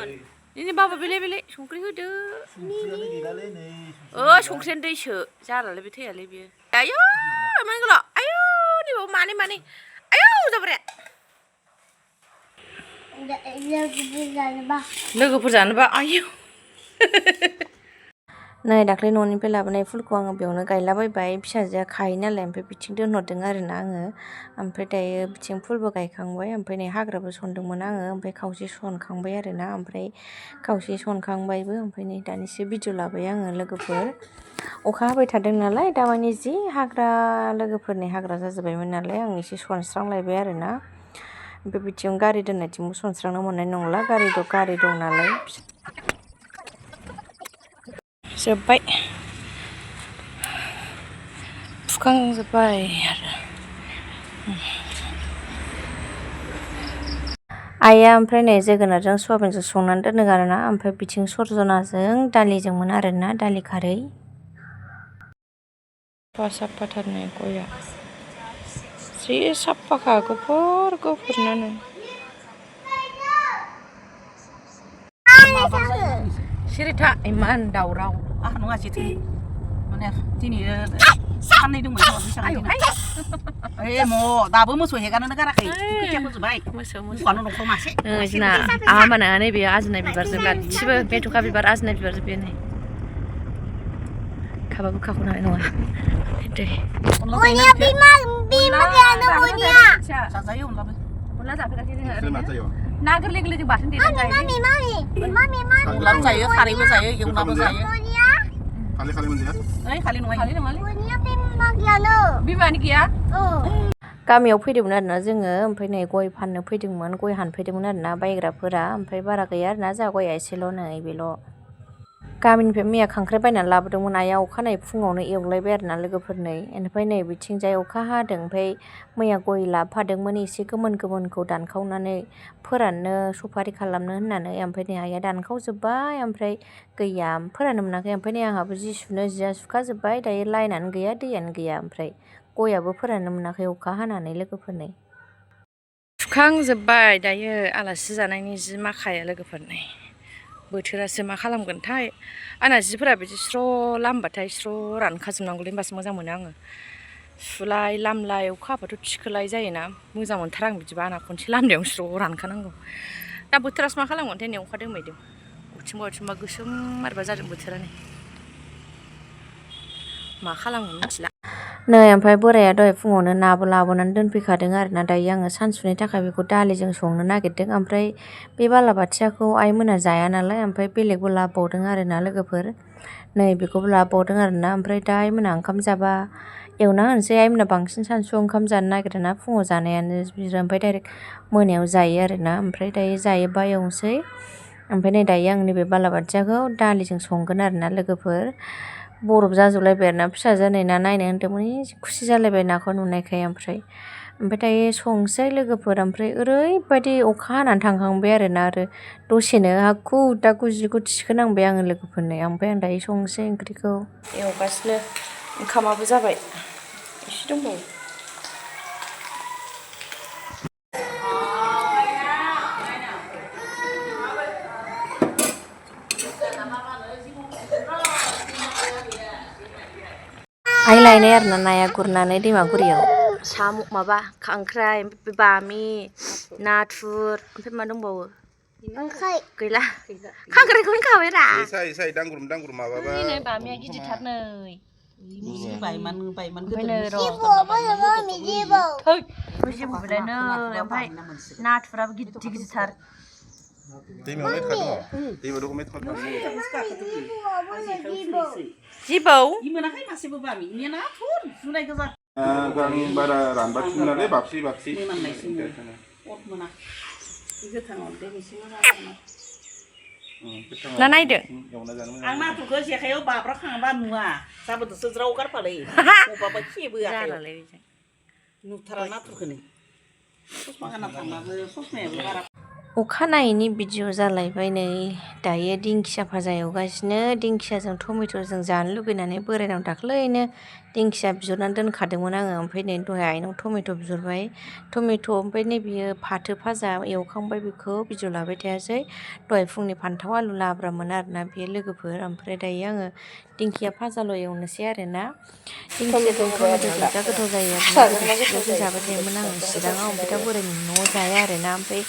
ini bawa beli संख्रि होदो संख्रियानो दैसो जालालै बे थैयालै बियो आयौ माने गोलाव आयौ नैबाव मानै आयौ जाबाय लोगोफोर जानोबा आयौ नै दाख्लै न'निफ्राय लाबोनाय फुलखौ आङो बेयावनो गायलाबायबाय फिसाजोआ खायो नालाय ओमफ्राय बिथिं दोनहरदों आरोना आङो ओमफ्राय दायो बिथिं फुलबो गायखांबाय ओमफ्राय नै हाग्राबो सनदोंमोन आङो ओमफ्राय खावसे सनखांबाय आरोना ओमफ्राय खावसे सनखांबायबो ओमफ्राय नै दानिसो भिडिअ लाबाय आङो लोगोफोर अखा हाबाय थादों नालाय दामानि जि हाग्रा लोगोफोरनि हाग्रा जाजोब्बायमोन नालाय आं एसे सनस्रांलायबाय आरोना ओमफ्राय बिथिं गारि दोननायथिंबो सनस्रांनो मोननाय नंला गारि दं नालाय जोब्बाय फुखांजोब्बाय आरो आइया ओमफ्राय नै जोगोनारजों सयाबिनजों संनानै दोनदों आरोना ओमफ्राय बिथिं सरजनाजों दालिजोंमोन आरोना दालि खारै साफाथारनो गया जि साफाखा गुफुरनो सिरिथा इमान दावराव आंहा नङा जेथो माने दिनै साननै दंमोन दाबो मोसौ हेगारनो गाराखै खोथिया फोजोबबाय मोसौआनो न'खराव मासे जोंना आमाना नैबे आजिनाय बिबारजों गासिबो मेथ'खा बिबार आजिनाय बिबारजों बे नै खाबाबो खाख'नो हानाय नङा जाजायो अनला जाफेराखै जोङो ना गोरलै जों बाथोन देनानै जायो अनलाबो जायो खारैबो जायो एवनाबो जायो खालि मोनजाया खालि नङा बिमानि गैया गामियाव फैदोंमोन आरोना जोङो ओमफ्राय नै गय फाननो फैदोंमोन गय हानफैदोंमोन आरोना बायग्राफोरा ओमफ्राय बारा गैया आरोना जोंहा गया एसेल' नै बेल' गामिनिफ्राय मैया खांख्राइ बायनानै लाबोदोंमोन आइया अखानायै फुङावनो एवलायबाय आरोना लोगोफोरनै ओमफ्राय नै बिथिंजाय अखा हादों ओमफ्राय मैया गय लाबोफादोंमोन एसे गोमोनखौ दानखावनानै फोराननो सफारि खालामनो होननानै ओमफ्राय नै आइया दानखावजोब्बाय ओमफ्राय गैया फोराननो मोनाखै ओमफ्राय नै आंहाबो जि सुनो जिया सुखाजोब्बाय दायो लाइनानो गैया दैयानो गैया ओमफ्राय गयाबो फोराननो मोनाखै अखा हानानै लोगोफोरनै सुखांजोब्बाय दायो आलासि जानायनि जि माखाया लोगोफोरनै बोथोरासो मा खालामगोनथाय आंना जिफोरा बिदि स्र' लामबाथाय स्र' रानखाजोबनांगौलै होमबासो मोजां मोनो आङो सुलाय लामलाय अखा हाबाथ' थिखोलाय जायोना मोजां मोनथारा आं बिदिबा आंना खनसे लामनायाव स्र' रानखानांगौ दा बोथोरासो मा खालामगोनथाय नै अखा दोमैदों अबेथिंबा गोसोम मारबा जादों बोथोरानो मा खालामगोन मिथिला नै ओमफ्राय बोराया दहाय फुङावनो नाबो लाबोनानै दोनफैखादों आरोना दायो आङो सानसुनि थाखाय बेखौ दालिजों संनो नागिरदों ओमफ्राय बे बालाबाथियाखौ आइमोना जाया नालाय ओमफ्राय बेलेगबो लाबोबावदों आरोना लोगोफोर नै बेखौबो लाबोबावदों आरोना ओमफ्राय दा आइमोना ओंखाम जाबा एवना होनोसै आइमोना बांसिन सानसुआव ओंखाम जानो नागिरोना फुङाव जानायानो बिसोरो ओमफ्राय डाइरेक्ट मोनायाव जायो आरोना ओमफ्राय दायो जायोबा एवनोसै ओमफ्राय नै दायो आं नैबे बालाबाथियाखौ दालिजों संगोन आरोना लोगोफोर बरफ जाजोबलायबाय आरोना फिसाजोआ नै ना नायनो होनदोंमोन खुसि जालायबाय नाखौ नुनायखाय ओमफ्राय दायो संसै लोगोफोर ओमफ्राय ओरैबायदि अखा हानानै थांखांबाय आरोना आरो दसेनो हाखु दाखु जिखौ थिखोनांबाय आङो लोगोफोरनो ओमफ्राय आं दायो संसै ओंख्रिखौ एवगासिनो ओंखामाबो जाबाय एसे दंबावो आइ लायनाय आरोना नाया गुरनानै दैमागुरियाव साम' माबा खांख्राइ बामि नाथुर ओमफ्राय मा दंबावो गैला खांख्राइखौनो खाबाय रा दांगुर माबाबा बामिया गिदिरथार नै ओमफ्राय नाथुराबो गिदिरथार जिबौ बारा रानबाथिमोन नालाय बाबसि ना नायदो आं नाथुरखौ जेखायाव बाब्राखाङाबा नुवा जाबोदोसो ज्राव गारफालै अबावबा खेबो नुथारा नाथुरखौनो ससमा गानना थांबाबो ससमायाबो बारा अखानायैनि भिडिअ जालायबाय नै दायो दिंखिया भाजा एवगासिनो दिंखियाजों टमेट'जों जानो लुगैनानै बोरायनाव दाख्लैनो दिंखिया बिहरनानै दोनखादोंमोन आङो ओमफ्राय नै दहाय आइनाव टमेट' बिहरबाय ओमफ्राय नै बियो फाथो भाजा एवखांबाय बेखौ भिडिअ लाबाय थायासै दहाय फुंनि फान्थाव आलु लाब्रामोन आरोना बे लोगोफोर ओमफ्राय दायो आङो दिंखिया भाजाल' एवनोसै आरोना दिंखियाजों टमेट'जों जा गोथाव जायो आरोना गोदो चिरायावसो जाबाय थायोमोन आङो चिराङाव ओमफ्राय दा बोरायनि न'आव जाया आरोना ओमफ्राय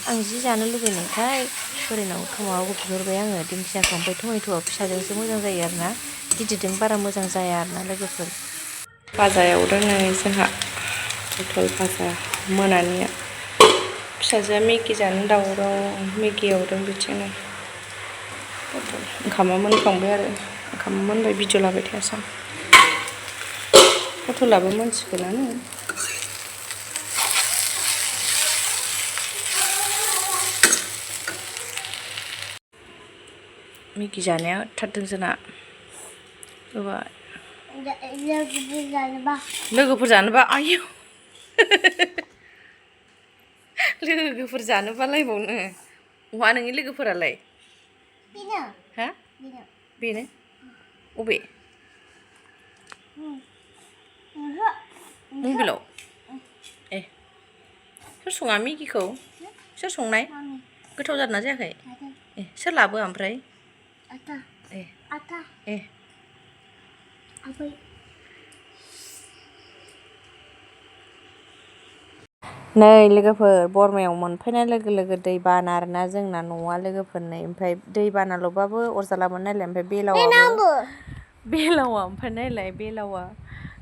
आं जि जानो लुगैनायखाय बोरायनाव माबाखौ बिहरबाय आङो दिंखियाखौ ओमफ्राय टमेट'आ फिसाजोंसो मोजां जायो आरोना गिदिरजों बारा मोजां जाया आरोना लोगोफोर भाजा एवदों नै जोंहा पटल भाजा मोनानिया फिसाजोआ मेगि जानो दावराव मेगि एवदों बिथिंनो ओंखामा मोनखांबाय आरो ओंखामा मोनबाय भिडिअ लाबाय थायासै आं पटलाबो मोनसिगोनानो मेगि जानाया होथारदों जोंना लोगोफोर जानोबा आयौ लोगोफोर जानोबालायबावनो अहा नोंनि लोगोफोरालाय हा बेनो अबे मबाइलाव ए सोर सङा मेगिखौ सोर संनाय गोथाव जादोंना जायाखै ए सोर लाबोआ ओमफ्राय ए ए नै लोगोफोर बरमायाव मोनफैनाय लोगो लोगो दै बाना आरोना जोंना न'आ लोगोफोर नै ओमफ्राय दै बानाल'बाबो अरजालामोन नायलाय ओमफ्राय बेलावा ओमफ्राय नायलाय बेलावा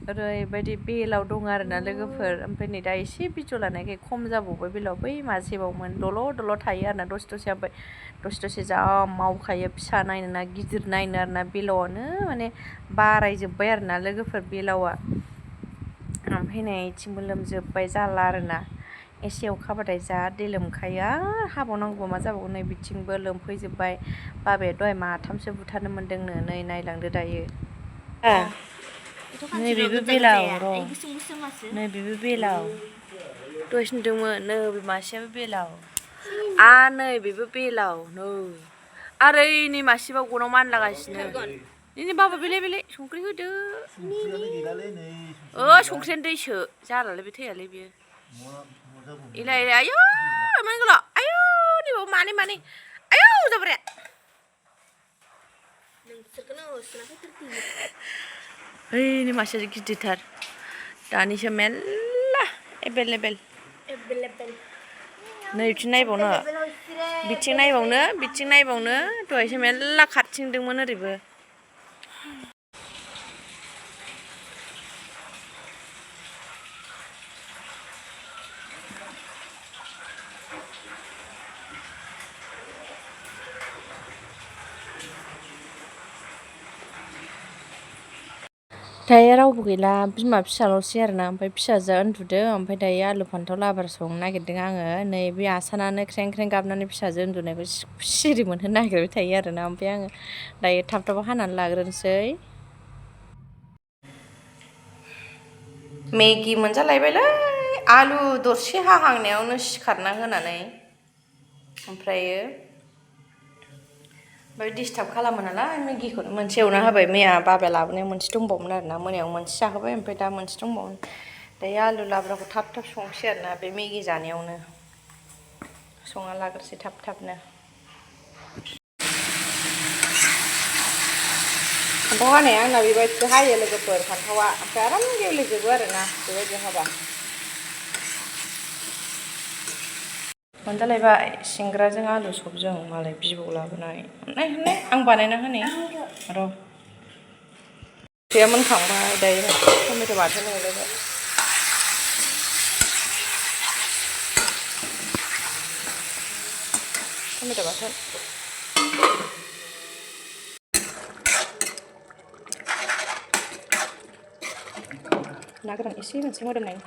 ओरैबायदि बेलाव दं आरोना लोगोफोर ओमफ्राय नै दा एसे भिडिअ लानायखाय खम जाबावबाय बेलाव बै मासेबावमोन दल' थायो आरोना दसे ओमफ्राय दसे जा मावखायो फिसा नायनो ना गिदिर नायनो आरोना बेलावानो माने बारायजोब्बाय आरोना लोगोफोर बेलावा ओमफ्राय नै इथिंबो लोमजोब्बाय जाला आरोना एसे अखाबाथाय जा दै लोमखायो आरो हाबावनांगौबा मा जाबावगौ नै बिथिंबो लोमफैजोब्बाय बाबाया दहाय माथामसो बुथारनो मोनदोंनो नै नायलांदो दायो नै बेबो बेलाव र' नै बेबो बेलाव दहायसो नुदोंमोन नै बे मासेयाबो बेलाव नै बेबो बेलाव नै आरो नै मासेबा गनाव मानलागासिनो नै बाबा बेलाय संख्रि होदो संख्रियानो दैसो जालालै बे थैयालै बियो इलाय आयौ इमान गोलाव आयौ नैबाव मानै आयौ जाब्राया नै मासेया गिदिरथार दानिसो मेल्ला एभेलेबेल नै बिथिं नायबावनो दहायसो मेल्ला खारथिंदोंमोन ओरैबो दायो रावबो गैला बिमा फिसाल'सै आरोना ओमफ्राय फिसाजोआ उन्दुदों ओमफ्राय दायो आलु फान्थाव लाब्रा संनो नागिरदों आङो नै बे आसानानो ख्रें ख्रें गाबनानै फिसाजो उन्दुनायखौ सिरि मोनहोनो नागिरबाय थायो आरोना ओमफ्राय आङो दायो थाब हानानै लाग्रोनोसै मेगि मोनजालायबायलै आलु दरसे हाहांनायावनो सिखारना होनानै ओमफ्राय डिस्टार्ब खालामो नालाय मेगिखौनो मोनसे एवना होबाय मैया बाबाया लाबोनायाव मोनसे दंबावोमोन आरोना मोनायाव मोनसे जाहोबाय ओमफ्राय दा मोनसे दंबावो दायो आलु लाब्राखौ थाब संसै आरोना बे मेगि जानायावनो संना लाग्रोसै थाबनो फान्थाव हानाया आंना बेबायदिसो हायो लोगोफोर फान्थावा ओमफ्राय आराम गेब्लेजोबो आरोना बेबायदि हाबा मोनजालायबाय सिंग्राजों आलु सबजों मालाय बिबौ लाबोनाय आं बानायना होनि र' ओंख्रिया मोनखांबाय दायो टमेट' बाथोन एवलायबाय टमेट' बाथोन ना गोरान एसे होनोसै मोदोमनायनि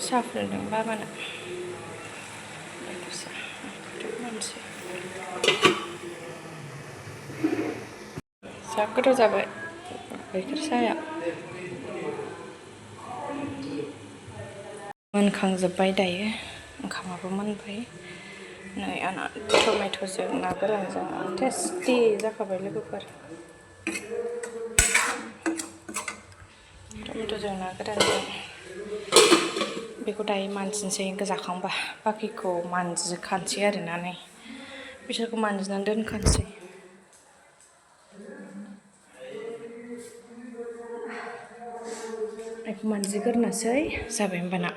साहा फुदुंदों बाबानो जा गोथाव जाबाय गाइखेर साया मोनखांजोब्बाय दायो ओंखामाबो मोनबाय नै आंना टमेट'जों ना गोरानजों टेस्टि जाखाबाय लोगोफोर टमेट'जों ना गोरानजों बेखौ दायो मानजिनोसै जाखांबा बाखिखौ मानजिखानोसै आरोना नै बिसोरखौ मानजिनानै दोनखानोसै बेखौ मानजिगोरनोसै जाबाय होमबाना